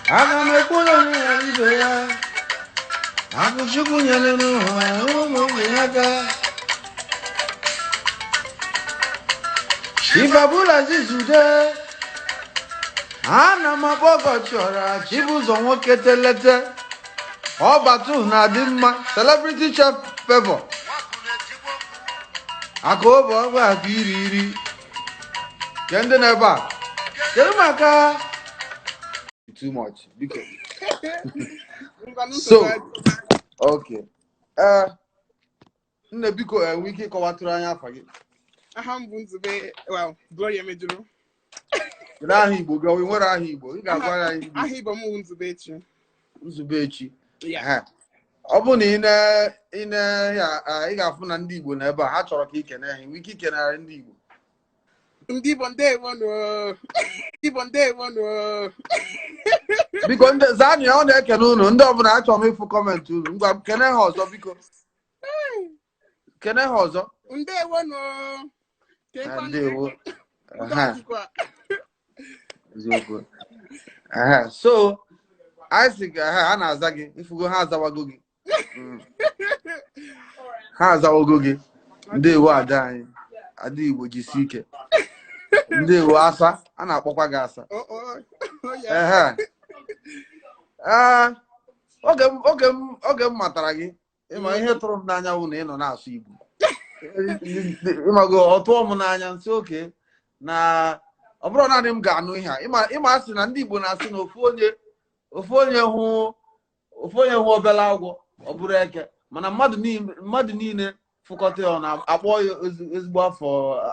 Aga m ekwuru onye ya ibe ya. Akụ Chukwu nyere n'ụwa ụmụ ogbenye aka. Chief Abdulaziz Ude, ana m akpọ Ọgọchiọra Chibụzọ nwoke telete ọbatu na-adị mma, celebrity chef Favour aka obe ọgwụ akụ iri iri ke ndị n'ebe a. Kedu maka too much, biko? So okay, ee nne, biko, enwe ike ịkọwatụrụ anyị afa gị? Aha m bụ Nzube, well, Gloria Emejuru. Kedu aha Igbo gị? Ọ nwere aha Igbo ị ga-agwa anyị? Aha Igbo m bụ Nzubechi. Nzubechi. Yeah. Ehe. Ọ bụ na ị na ị na ya ị ga-afụ na ndị Igbo na ebe a ha chọrọ ka ị kene ha. Nwee ike ikenara ndị Igbo? Ndị Igbo, ndewonu. Ndị Igbo, ndewonu. Biko, ndị zaanụ ya, ọ na-ekene unu. Ndị ọbụla, achọrọ m ịfụ comment unu. Ngwa, kene ha ọzọ, biko, kene ha ọzọ. Ndewonu. Ah, ndewo. Aha, eziokwu. Aha, so anyị sị ka ha na-aza gị, ifugo ha azawago gị. Ha azawago gị. Ndewo, ada anyị, ada Igbo, jisi ike. Ndewo, asa a na-akpọkwa gị asa. Oh, yeah. Ehe. Ee, oge m matara gị, ịma ihe tụrụ m n'anya wụ na ị nọ na-asụ Igbo. Ịmago, ọ tụọ m n'anya nsị oke na ọ bụrụ naanị m ga-anụ ihe a. Ịma asị na ndị Igbo na-asị na ofu onye hụ obere agwọ, ọ bụrụ eke, mana mmadụ niile fụkọta ya, ọ na-akpọ ya ezigbo afọ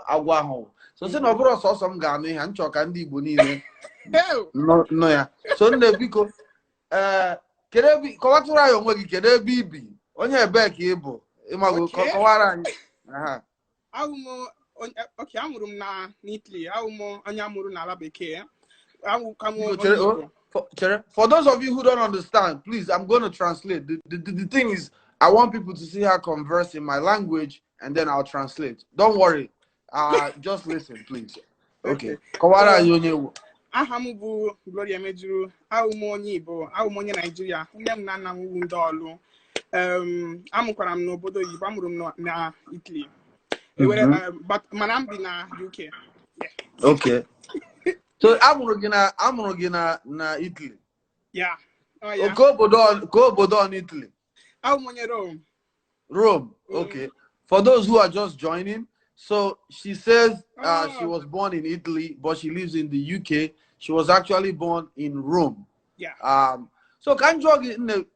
agwọ ahụ. So sị na ọ bụrụ sọsọ m ga-anụ ihe a, m chọrọ ka ndị Igbo niile nụ ya. So nne, biko, ee, kedu ebe, kọwatụrụ anyị onwe gị, kedu ebe i bi, onye ebee ka ị bụ, ịmago? Kọwara anyị. Aha. Awụ m okay, amụrụ m na n'Italy. Awụ m onye amụrụ n'ala bekee. Awụ ka m Biko, onye chere, oh, Igbo. Chere. For those of you who don't understand, please, I'm going to translate. The thing is, I want people to see her converse in my language, and then I'll translate. Don't worry. Just listen, please. Okay. Kọwara anyị onye wu. Aha m bụ Gloria Emejuru. Awụ m onye Igbo. Awụ m onye Naijiria. Nne m na nna m wu ndị Ọlụ. Amụkwara m n'obodo oyibo. Amụrụ m na Italy. Ewere, but mana m bi na UK. Okay. So amụrụ gị na Italy. Yeah. Oh, yeah. Ka obodo on Italy? Awụ m onye Rome. Rome. Okay. For those who are just joining, so she says she Oh. was born in Italy, but she lives in the UK. She was actually born in Rome. Yeah. So ka m jụọ gị, nne,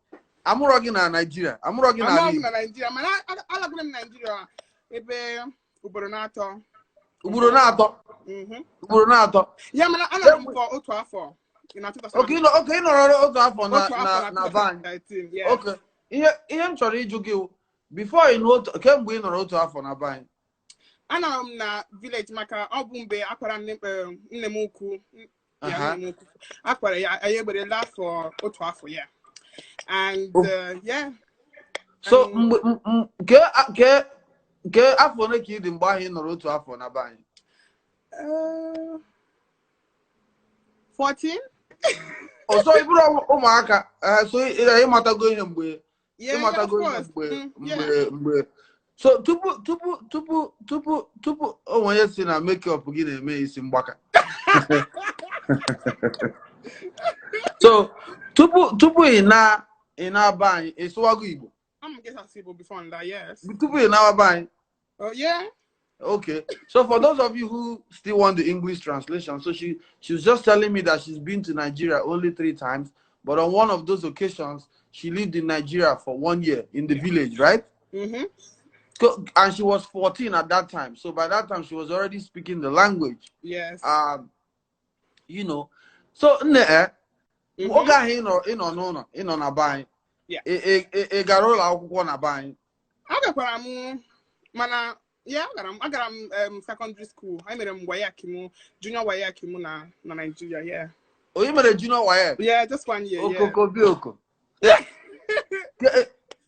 amụrọ gị na Nigeria? Amụrọ gị n'ala Amụrụ m Igbo? na Naijiria, mana alagoro m Naijiria ebe ugboro na-atọ. Ugboro na-atọ. Ugboro na-atọ. Ya, mana anọrọ m for otu afọ na 2000. Okay, ị nọrọ otu afọ na Otu afọ na na na be anyị. 2013, yeah. Okay. Ihe m chọrọ ịjụ gị wụ, before ị nọ otu, kemgbe ị nọrọ otu afọ na be anyị? Anọrọ m na village maka ọ bụ mgbe akwara nne m ukwu ya. Nne m ukwu akwara ya, anyị egberela afọ otu afọ ya and Oh. Yeah. So mgbe ke afọ ole ka ị dị mgbe ahụ ị nọrọ otu afọ na be anyị? 14. Ọzọ, ị bụrụ ụmụaka, so ịmatago ihe mgbe Yeah, of ịmatago ihe course. mgbe Yeah. mgbe so tupu o nwere onye si na makeup gị na-eme isi mgbaka. So tupu ị na-aba anyị, ị sụwago Igbo? I'm get asụ Igbo before that, yes. Tupu ị na-aba anyị? Oh, yeah. Okay. So for those of you who still want the English translation, so she was just telling me that she's been to Nigeria only three times, but on one of those occasions, she lived in Nigeria for one year in the village, right? Mm-hmm. And she was 14 at that time. So by that time, she was already speaking the language. Yes. So nne, oge ahụ ị nọ n'ụlọ, ị nọ na be anyị, ị gara ụlọ akwụkwọ na be anyị? Agakwara m, mana ya agara m secondary school. Anyị mere m WAEC m, junior WAEC m na Nigeria, yeah. Onye mere junior WAEC? Yeah, just one year, yeah. Okoko bioko.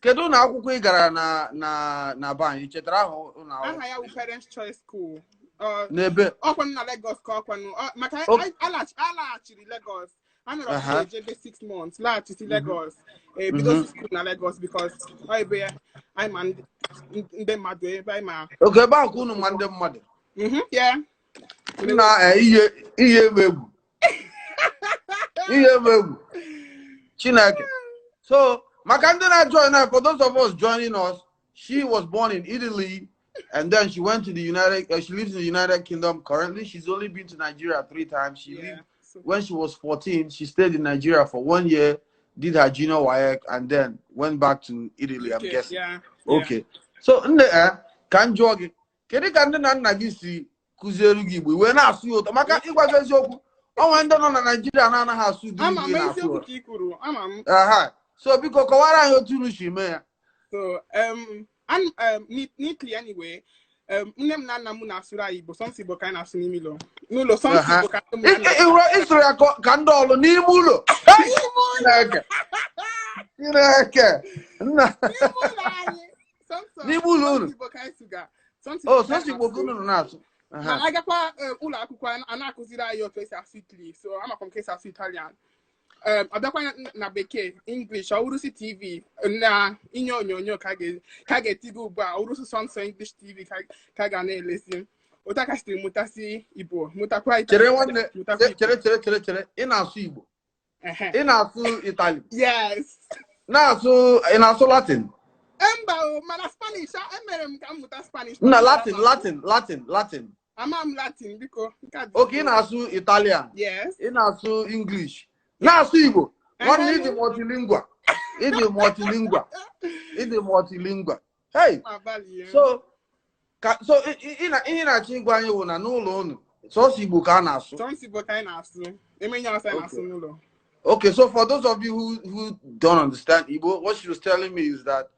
Kedu ụlọ akwụkwọ ị gara na be anyị? Ị chetara aha ụlọ akwụkwọ? Aha ya wụ Parents Choice School. N'ebe? Ọkwanụ na Lagos ka ọkwanụ. Maka alaghachiri Lagos. Anọrọ m village ebe 6 months, laghachisi Lagos, bido school na Lagos because ọ ebe anyị ma ndị mmadụ, ebe anyị ma. Oke ebe ahụ ka unu ma ndị mmadụ. Yeah. Nna, ihe egwu egwu, ihe egwu egwu Chineke. So maka ndị na-join now, for those of us joining us, she was born in Italy and then she went to the United she lives in the United Kingdom currently. She's only been to Nigeria three times. She lived So, when she was 14, she stayed in Nigeria for one year, did her junior WAEC, and then went back to Italy, I'm guessing. Yeah. Okay. So, nne, ka m jụọ gị, kedu ka nne na nna gị si kụziere gị Igbo wee na-asụ ya ụtọ? Maka ịgwa gị eziokwu, onwe ndị nọ na Nigeria na-anaghị asụ ụdị Ama Igbo m ị na-asụ. eziokwu ka ị kwuru, ama m. Aha. So biko kọwara anyị otu unu si mee ya. So, and neatly anyway, nne m na nna m na-asụrụ anyị Igbo, sọnsọ Igbo ka anyị na-asụ n'ime ụlọ. N'ụlọ, sọnsọ Igbo ka nne m na nna m Ịsụrụ ya ka ndị ọlụ n'ime ụlọ. Hey! N'ime ụlọ. Chineke! Chineke! Nna! N'ime ụlọ anyị. Sọnsọ N'ime ụlọ sọnsọ unu. Igbo ka anyị sụga. Sọnsọ Oh, Igbo ka sọsọ anyị Igbo ka na-asụ. unu na-asụ. Ma agakwa ụlọ akwụkwọ, a na-akụziri anyị otu esi asụ Italy, so amakwa m ka esi asụ Italian. Ọ bịakwa na bekee, English, ọ wụrụsi TV na ihe onyonyo ka a ga-etigo ugbu a, ọ wụrụsi sọnsọ English TV ka a ga na-elezi. Otu aka sitere mụtasị Igbo, mụtakwa Chere Italian, nwanne, mụtakwa Igbo. Chere, chere, chere, chere. Ị na-asụ Igbo. Ehe. Ị na-asụ Itali. Yes. Na-asụ, ị na-asụ Latin. Mba o, mana Spanish, emere m ka m mụta Spanish. Nna, Latin, Latin, Latin, Latin. Ama m Latin, biko. Nke a dị. Okay, ị na-asụ Italian. Yes. Ị na-asụ English. Na-asụ Igbo. Nwanne, ịdị multilingual. Ịdị multilingual. Ịdị multilingual. Hey! Abalị ya. So, ka so ị na ihe na-achọ ịgwa anyị wụ na n'ụlọ unu, sọsọ Igbo ka a na-asụ. Sọnsọ Igbo ka anyị na-asụ. Emenye ọsọ anyị na-asụ n'ụlọ. Okay, so for those of you who don't understand Igbo, what she was telling me is that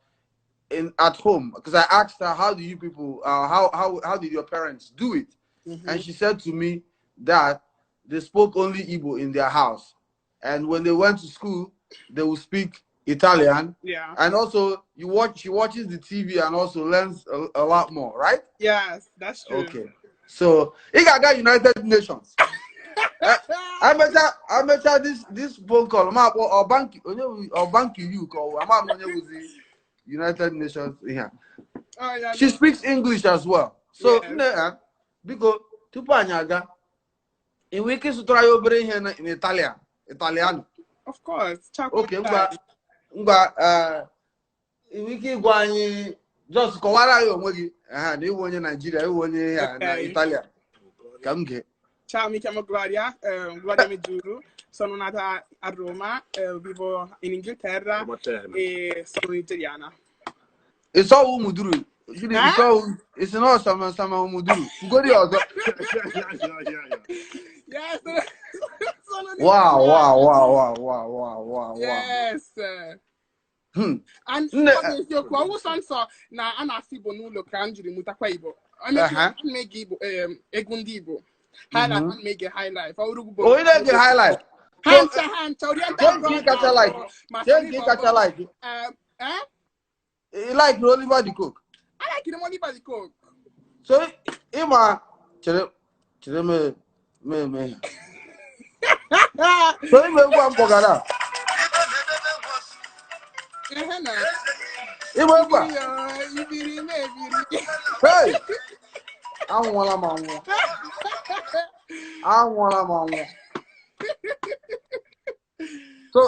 in at home, because I asked her, how do you people, how did your parents do it? And she said to me that they spoke only Igbo in their house. And when they went to school, they would speak Italian. And also, she watches the TV and also learns a lot more, right? Yes, that's true. Okay. So, ị ga-aga United Nations. Amecha this phone call, ma akpọ ọ banki onye ọ banki you ka ọ ama m onye wụzi United Nations ihe a. Oh, yeah. She speaks English as well. So, Yes. nne, biko tupu anyị aga, ị nwere ike ịzụtara ya obere ihe in Italian, Italiano. Of course. Ciao. Okay, ngwa ngwa, ị nwere ike ịgwa anyị, just kọwara anyị onwe gị, na ịwụ onye Naijiria, ịwụ onye ya na Okay. Italia. Ka m gee. Ciao, mi chiamo Gloria, Gloria Mejuru, sono nata a Roma, vivo in Inghilterra e sono nigeriana. Ịsọwụ Umuduru. Gịnị? Eh? Ịsọwụ isi na ọsama sama Umuduru. Kwugodi ọzọ. Yes, sono nigeriana. Wow. Yes. And ọ bụ eziokwu, ọwụ sọ nsọ na a na-asụ Igbo n'ụlọ ka m jiri mụtakwa Igbo. Emege Igbo, egwu ndị Igbo. High life, ana m ege high life. Ọ wụrụ Igbo. Onye na-ege high life? Ha ncha, ha ncha, Oriental Kee nke ị kacha Brothers, like? ma Kee nke ị kacha like? Eh? Ị like Oliver De Coque? I like the Oliver De Coque. So ịma, chere chere, me me me. So ịma egwu a m kpọgara a? Ehe na. Ịma egwu a? Ibiri yo, ibiri mebiri. Hey! Anwụọla m anwụọ. Anwụọla m anwụọ. So,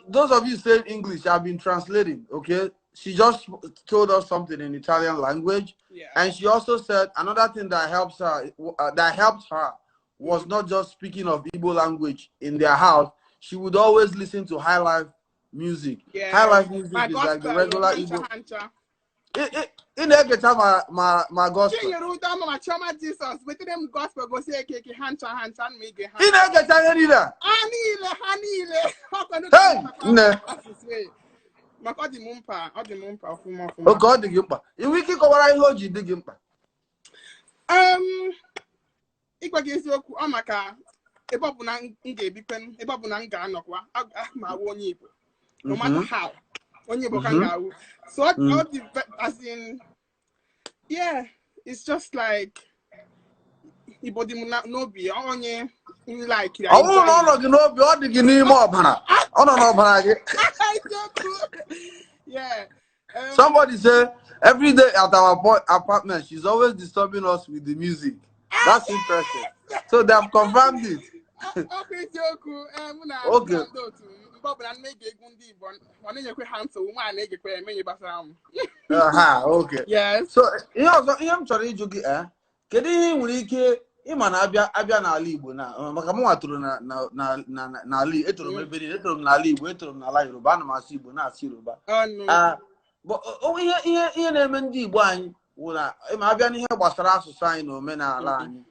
those of you saying English, I've been translating, okay? She just told us something in Italian language. And she also said another thing that helped her was not just speaking of Igbo language in their house. She would always listen to high life music. High life music Ma is like the gospel, regular hancha, Igbo. Hancha. Ị na-egecha ma gospel. Chinyere Udoma ma Chioma Jesus, wetere m gospel gosi ekeke, ha ncha, ha ncha, ana m ege ha. Ị na-egecha ihe niile a? Ha niile, ha niile. Ọkwanụ ka Hey! m mụtakwa Nne. asụsụ e. Maka ọ dị m mkpa, ọ dị m mkpa ọfụma ọfụma. Oke ọ dị gị mkpa. Ị nwere ike ịkọwara ihe o ji dị gị mkpa? Ịgwa gị eziokwu, ọ maka ebe ọ bụ na m ga-ebikwe, ebe ọ bụ na m ga-anọkwa, ma awụ onye Igbo. No matter how, onye Igbo ka m ga-awụ. So ọ dị as in, yeah, it's just like Igbo dị m n'obi, onye m like. Ọ bụrụ na ọ nọ gị n'obi, ọ dị gị n'ime ọbara, ọ nọ n'ọbara gị. Eziokwu. Yeah. Somebody say every day at our apartment, she's always disturbing us with the music. That's interesting. So they have confirmed it. Ọ bụ eziokwu. Ee, mụ na mụ na ndị otu m, mgbe ọbụla m na-ege egwu ndị Igbo, ọ na-enyekwe ha nsogbu, ma na-egekwe ya emenye gbasara m. Aha, okay. Yes. So ihe ọzọ, ihe m chọrọ ịjụ gị, kedu ihe ị nwere ike ịma na abịa n'ala Igbo, na maka mụnwa toro na n'ala etoro m ebe niile, etoro m n'ala Igbo, etoro m n'ala Yoruba, ana m asụ Igbo, na-asụ Yoruba. Ọnụ. Ah, but ihe na-eme ndị Igbo anyị wụ na ịma abịa n'ihe gbasara asụsụ anyị na omenala anyị,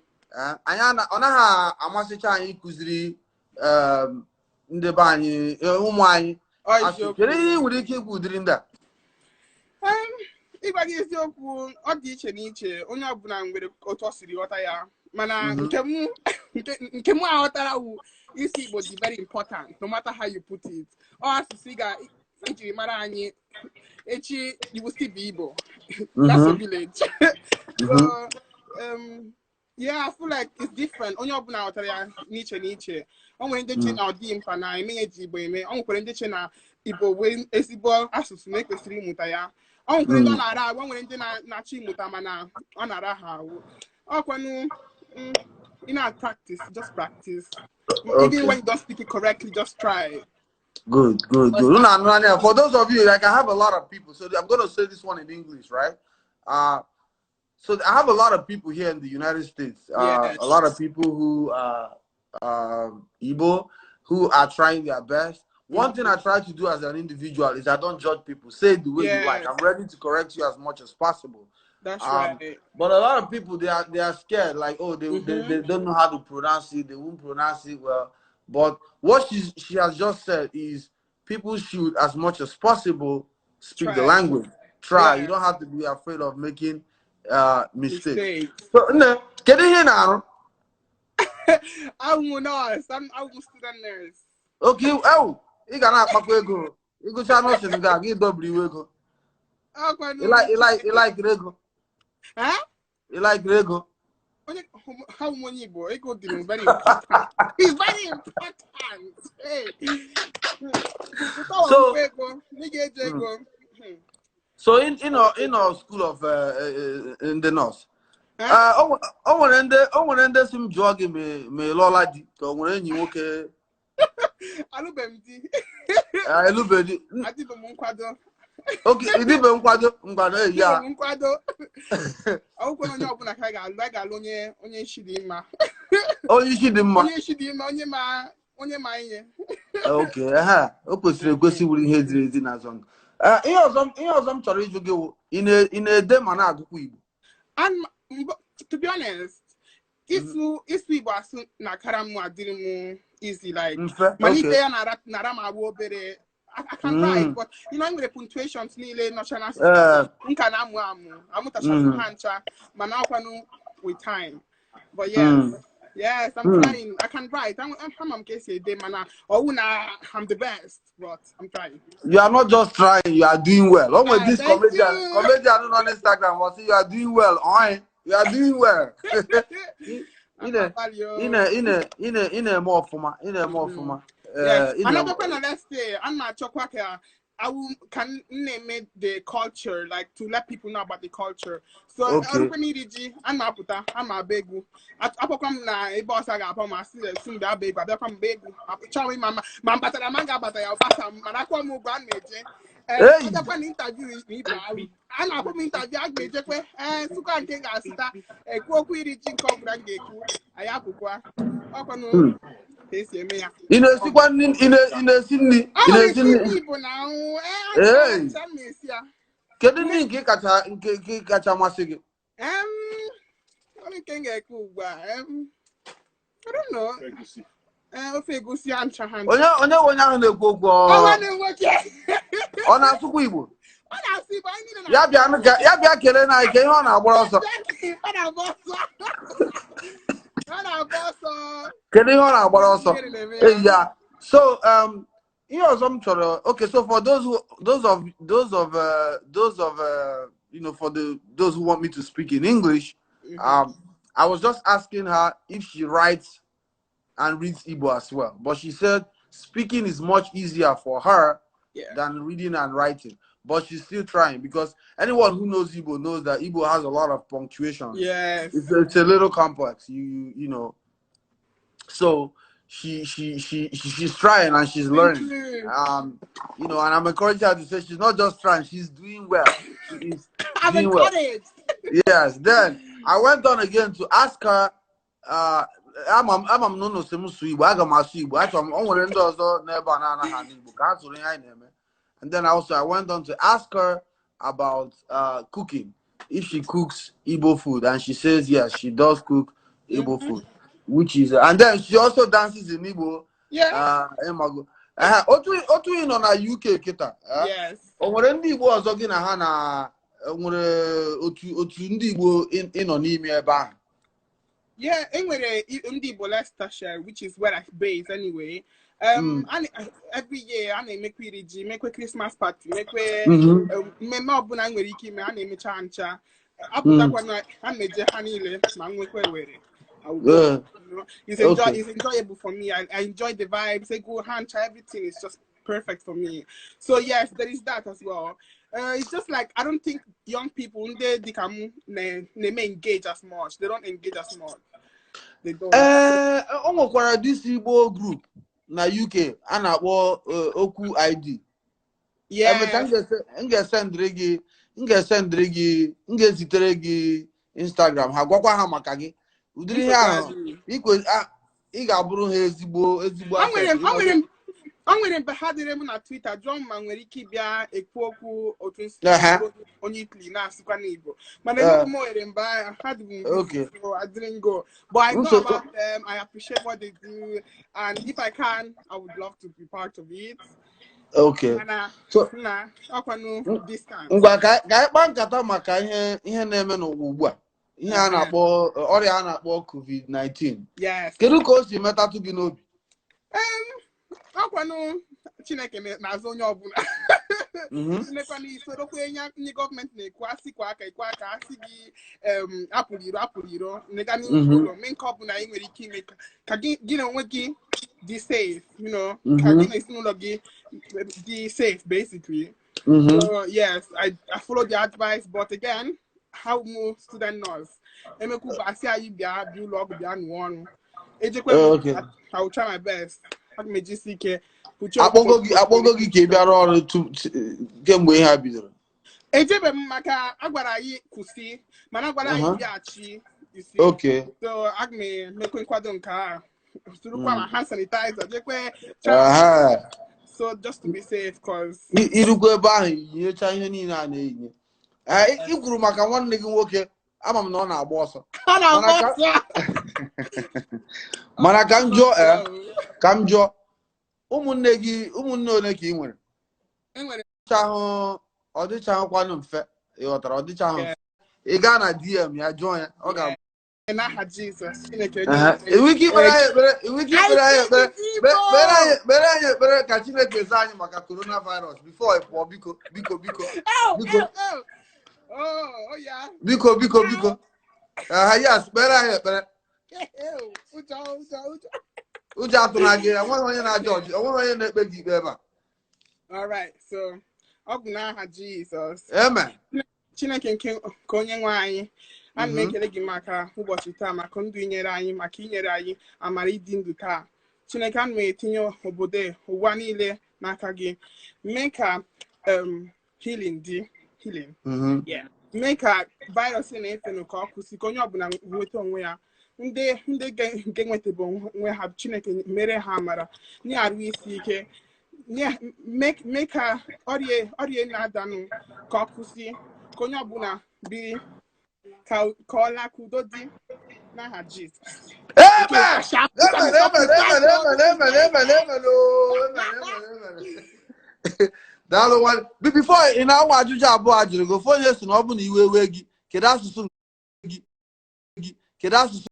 anyị ọ naghị amasịcha anyị ịkụziri ndị be anyị, ụmụ anyị Ọ asụ. eziokwu. Kedu ihe ị nwere ike ikwu ụdịrị ndị a? Ịgwa gị eziokwu, ọ dị iche n'iche, onye ọbụla nwere otu ọ siri ghọta ya, mana nke mụ aghọtara wụ isi Igbo dị very important, no matter how you put it. Ọ asụsụ ị ga ejiri mara anyị echi, you will still be Igbo. That's a village. So yeah, I feel like it's different. Onye ọbụla ghọtara ya n'iche n'iche. O nwere ndị che na ọ dị mkpa na eme eji Igbo eme. O nwekwara ndị che na Igbo wee ezigbo asụsụ na ekwesịrị ịmụta ya. O nwekwara ndị ọ na-ara ahụ, o nwere ndị na-achọ ịmụta mana ọ na-ara ha ahụ. Ọkwanụ ị na-practice, just practice. Even when you don't speak it correctly, just try. Good, good, good. No, no, no. For those of you, like, I have a lot of people, so I'm going to say this one in English, right? So I have a lot of people here in the United States. A lot of people who are Igbo, who are trying their best. One thing I try to do as an individual is I don't judge people. Say it the way you like. I'm ready to correct you as much as possible. That's right. But a lot of people, they are scared, like, oh, they don't know how to pronounce it. They won't pronounce it well. But what she has just said is people should, as much as possible, speak the Try. Language. Try. You don't have to be afraid of making mistakes. Mistakes. So, nne, kedu ihe ị na-arụ? I'm a nurse. I'm a student nurse. Okay, ewu, ị ga na-akpakwa ego. Ịgụcha nursing ga gị dọbiri iwe ego. Ọkwanụ. Ị like ego. Huh? Ị like ego. Onye ha bụ onye Igbo, ego dị m very important. It's very important. Hey. Ego, ị ga-eji ego. So in our school of in the nurse. Huh? O nwere ndị si m jụọ gị ma ị lụọla di, ka o nwere enyi nwoke. Alụbeghị m di. Elubeghị. Adịbe m nkwado. Oke, ịdịbe nkwado ngwado eyi ya. Adịbe m nkwado. Ọgwụkwọ na onye ọbụla ka a ga-alụ, a ga-alụ onye isi dị mma. Onye isi dị mma. Onye isi dị mma, onye ma ihe. Oke, ehe, o kwesịrị ekwesị, wuru ihe ziri ezi na azọ ndụ. Ihe ọzọ m chọrọ ịjụ gị wụ, ị na-ede ma na-agụkwa Igbo? And to be honest, ịsụ Igbo asụ na-akara m adịrị m easy, like mfe. Mana ide ya nara m agba obere. I can write, but nwere punctuations niile nọcha n'asụsụ m ka na-amụ amụ, amụtachazi ha ncha, mana ọkwanụ with time. But yes, yes, I'm trying. I can write. Ama m ka esi ede, mana ọwụ na I'm the best, but I'm trying. You are not just trying, you are doing well. O nwere Ah, this thank comedian you. comedian nọ on Instagram was say you are doing well. Oy, you are doing well. Ị na- Abalị o. ị na-eme ọfụma, ị na-eme ọfụma. Yes. Ị na-eme. Another one, let's say, I'm not chọkwa ka I can name the culture, like to let people know about the culture. So ọrụkwe n'iri ji, a na-apụta, a ma agba egwu. Akpọkwa m na ebe ọsọ ga-abụ ma sị esi mgbe agba egwu, abịakwa mgbe egwu. Achọghị ma ma m batara ma m ga-abata ya ọbasa m, mana akwọ m ụgwọ a na-eje. Ee, Hey! abịakwa na interview na ibe ahụ. A na-akpọ m interview, a ga-ejekwe. Ee, Nsụka nke m ga-asụta, ekwu okwu iri ji nke ọbụla m ga-ekwu, anyị apụkwa. Ọkwanụ ka esi eme ya. Ị na-esikwa nri? Ị na-esi nri? Ị Ana m na-esi esi nri? nri Igbo na ahụ. Ee, Hey! ncha m na-esi ya. Kedu nri nke kacha masị gị? Ọ nke m ga-ekwu ugbu a. I don't know. Ee, ofe egusi ha ncha ha ncha. Onye ahụ na-ekwu okwu Ọ ọ nwanne m nwoke. Ọ na-asụkwa Igbo? Ọ na-asụ Igbo, anyị niile. Ya bịa ya bịa kelee na anyị ka ihe ọ na-agbara ọsọ. Ọ na-agba ọsọ. Ọ na-agba ọsọ. Kedu ihe ọ na-agbara ọsọ? Ihere na-eme ya. Hey, yeah. So ihe ọzọ m chọrọ, okay, so for those who those of those of you know for the those who want me to speak in English, I was just asking her if she writes and reads Igbo as well. But she said speaking is much easier for her than reading and writing. But she's still trying because anyone who knows Igbo knows that Igbo has a lot of punctuation. It's a little complex. You know. So she's trying and she's Thank learning. you. And I'm encouraging her to say she's not just trying, she's doing well. She is I'm doing well. encouraged. Yes. Then I went on again to ask her. Ama m na ụnụ si m sụọ Igbo, aga m asụ Igbo. Achọrọ m o nwere ndị ọzọ n'ebe a na-anaghị anụ Igbo ka ha sụrụ ihe anyị na-eme. And then also I went on to ask her about cooking, if she cooks Igbo food, and she says yes, she does cook Igbo food, which is, and then she also dances in Igbo. Ịmago. Otu ị nọ na UK kịta, eh? Yes. O nwere ndị Igbo ọzọ gị na ha na nwere otu ndị Igbo ị nọ n'ime ebe ahụ? Yeah, enwere ndị Igbo Leicestershire, which is where I base anyway. And every year a na-emekwa iri ji, mekwe Christmas party, mekwe mmemme ọbụla nwere ike ime, a na-emecha ncha. Apụtakwa na a na-eje ha niile ma nwekwa were. I will go. It's enjoyable for me. I enjoy the vibes. They go hancha, everything is just perfect for me. So yes, there is that as well. It's just like I don't think young people, they may engage as much. They don't engage as much. They don't. Ee, o nwekwara this Igbo group na UK a na-akpọ Okwu ID. Emecha m ga-esendịrị gị, m ga-ezitere gị Instagram ha, gwakwa ha maka gị, ụdịrị ihe ahụ. Ị ga-abụrụ ha ezigbo O nwere asset. O nwere mgbe ha dịrị m na Twitter jụọ m ma nwere ike ịbịa ekwu okwu otu m si bụrụ onye Italy na-asụkwa n'Igbo, mana enweghị m ohere mgbe ahụ, ha dị m busy, so I didn't go, but I know about them. I appreciate what they do, and if I can, I would love to be part of it. Mana So na ọkwanụ distance. Ngwa, ka anyị kpaa nkata maka ihe na-eme n'ụwa ugbu a, ihe a na-akpọ ọrịa a na-akpọ COVID-19. Kedu ka o si metatụ gị n'obi? Ọkwanụ Chineke na-azụ onye ọbụla. Tinekwana isorokwa enye ndị gọọmenti na-ekwu, asị kwa aka ikwe aka, asị gị apụrụ iro, apụrụ iro, nega n'ime ụlọ, mee nke ọbụla ị nwere ike ime ka gị na onwe gị dị safe, ka gị na ezinụlọ gị dị safe basically. So yes, I follow the advice, but again, how mụ student nurse emekwu asị anyị bịa ụlọ ọgwụ, bịa nụọ ọrụ ejekwe m. I will try my best. Aga m ejisi ike kpuchie. Akpọgo gị ka ị bịa rụọ ọrụ kemgbe ihe a bidoro? Ejebe m maka a gwara anyị kwụsị, mana a gwara anyị bịaghachi isi. So aga m emekwe nkwado nke a, zụrụkwa ma hand sanitizer, jekwe. So just to be safe, 'cause Irukwa ebe ahụ, yinyecha ihe niile a na-eyinye. Ee, ị kwuru maka nwanne gị nwoke, ama m na ọ na-agba ọsọ. Ọ na-agba Mana ka ọsọ. Mana ka m jụọ, ee, ka m jụọ, ụmụnne gị, ụmụnne ole ka ị nwere? Enwere Ọ dịchaghịkwanụ mfe, ị ghọtara, ọ dịchaghị mfe. Ị gaa na DM ya, jụọ ya, ọ ga N'aha Jizọs, Chineke. Enwe ike ikpere anyị ekpere, enwe ike ikpere anyị ekpere, kpere anyị ekpere ka Chineke zaa anyị maka coronavirus before ị pụọ, biko, biko, biko. Biko. Oh, yeah. Biko, biko, biko. Yes, kpere anyị ekpere. Ụjọ, ụjọ, ụjọ. Ụjọ atụna gị, enweghị onye na-aja ọjị, enweghị onye na-ekpe gị ikpe ebe a. All right, so ọ bụ n'aha Jizọs. Amen. Chineke nke onye nwe anyị, ana m ekele gị maka ụbọchị taa, maka ndụ inyere anyị, maka inyere anyị amara ịdị ndụ taa. Chineke, ana m etinye obodo ụwa niile n'aka gị. Mee ka healing dị, healing. Yeah. Mee ka virus na-efe ka ọ kwụsị, ka onye ọbụla nweta onwe ya. Ndị nke nwetebe onwe ha, Chineke, mere ha amara, nye arụ isi ike, mee ka ọrịa na-adanụ ka ọ kwụsị, ka onye ọbụla biri ka ọ laa, ka udo dị n'aha Jizọs. Amen. Amen, amen, amen, amen, amen, amen, amen, oh, amen, amen, amen. Daalụ nwanne. Before ị na-anwa ajụjụ abụọ a jụrụ gị, ofu onye si na ọ bụ na iwe wee gị, kedu asụsụ gị? Kedu asụsụ